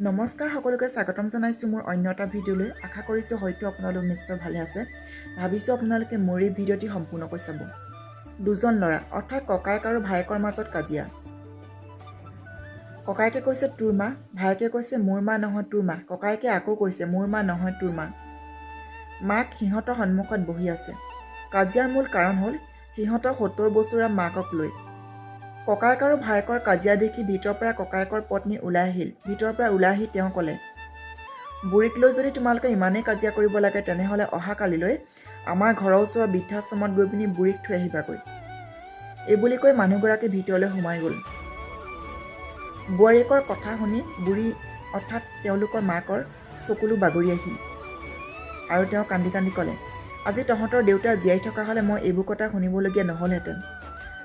নমস্কাৰ, সকলোকে স্বাগতম জনাইছোঁ মোৰ অন্য এটা ভিডিঅ'লৈ। আশা কৰিছোঁ হয়তো আপোনালোক নিশ্চয় ভালে আছে। ভাবিছোঁ আপোনালোকে মোৰ এই ভিডিঅ'টি সম্পূৰ্ণকৈ চাব। দুজন ল'ৰা, অৰ্থাৎ ককায়েক আৰু ভায়েকৰ মাজত কাজিয়া। ককায়েকে কৈছে, "তোৰ মা।" ভায়েকে কৈছে, "মোৰ মা নহয়, তোৰ মা।" ককায়েকে আকৌ কৈছে, "মোৰ মা নহয়, তোৰ মা।" মাক সিহঁতৰ সন্মুখত বহি আছে। কাজিয়াৰ মূল কাৰণ হ'ল সিহঁতৰ 70 বছৰীয়া মাকক লৈ। ককায়েক আৰু ভায়েকৰ কাজিয়া দেখি ভিতৰৰ পৰা ককায়েকৰ পত্নী ওলাই আহিল। ভিতৰৰ পৰা ওলাই আহি তেওঁ ক'লে, "বুঢ়ীক লৈ যদি তোমালোকে ইমানেই কাজিয়া কৰিব লাগে, তেনেহ'লে অহাকালিলৈ আমাৰ ঘৰৰ ওচৰৰ বৃদ্ধাশ্ৰমত গৈ পিনি বুঢ়ীক থৈ আহিবাগৈ।" এইবুলি কৈ মানুহগৰাকী ভিতৰলৈ সোমাই গ'ল। বোৱাৰীয়েকৰ কথা শুনি বুঢ়ী, অৰ্থাৎ তেওঁলোকৰ মাকৰ চকুলো বাগৰি আহিল আৰু তেওঁ কান্দি কান্দি ক'লে, "আজি তহঁতৰ দেউতা জীয়াই থকা হ'লে মই এইবোৰ কথা শুনিবলগীয়া নহ'লহেঁতেন।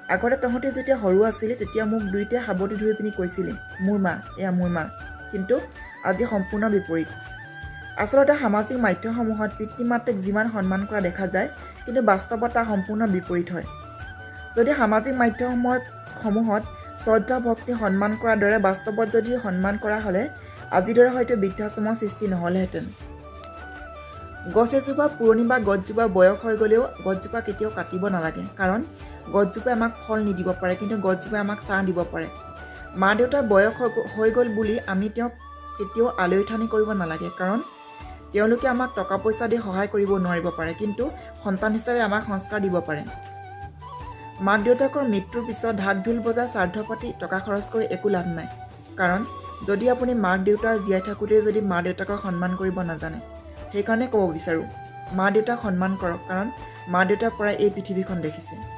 আগতে তহঁতে যেতিয়া সৰু আছিলি, তেতিয়া মোক দুয়োটাই সাৱটি ধৰি পিনি কৈছিলি, 'মোৰ মা, এয়া মোৰ মা।' কিন্তু আজি সম্পূৰ্ণ বিপৰীত।" আচলতে সামাজিক মাধ্যমসমূহত পিতৃ মাতৃক যিমান সন্মান কৰা দেখা যায়, কিন্তু বাস্তৱত তাৰ সম্পূৰ্ণ বিপৰীত হয়। যদি সামাজিক মাধ্যমসমূহত শ্ৰদ্ধা, ভক্তি, সন্মান কৰাৰ দৰে বাস্তৱত যদি সন্মান কৰা হ'লে আজিৰ দৰে হয়তো বৃদ্ধাশ্ৰমৰ সৃষ্টি নহ'লহেঁতেন। গছ এজোপা পুৰণি বা গছজোপা বয়স হৈ গ'লেও গছজোপা কেতিয়াও কাটিব নালাগে, কাৰণ গছজোপাই আমাক ফল নিদিব পাৰে, কিন্তু গছজোপাই আমাক ছাঁ দিব পাৰে। মা দেউতাৰ বয়স হৈ গ'ল বুলি আমি তেওঁক কেতিয়াও আলৈ-আথানি কৰিব নালাগে, কাৰণ তেওঁলোকে আমাক টকা পইচা দি সহায় কৰিব নোৱাৰিব পাৰে, কিন্তু সন্তান হিচাপে আমাক সংস্কাৰ দিব পাৰে। মাক দেউতাকৰ মৃত্যুৰ পিছত ঢাক ঢোল বজাই, শ্ৰাদ্ধ পাতি টকা খৰচ কৰি একো লাভ নাই, কাৰণ যদি আপুনি মাক দেউতা জীয়াই থাকোঁতেই যদি মা দেউতাকক সন্মান কৰিব নাজানে। সেইকাৰণে ক'ব বিচাৰোঁ, মা দেউতাক সন্মান কৰক, কাৰণ মা দেউতাৰ পৰাই এই পৃথিৱীখন দেখিছে।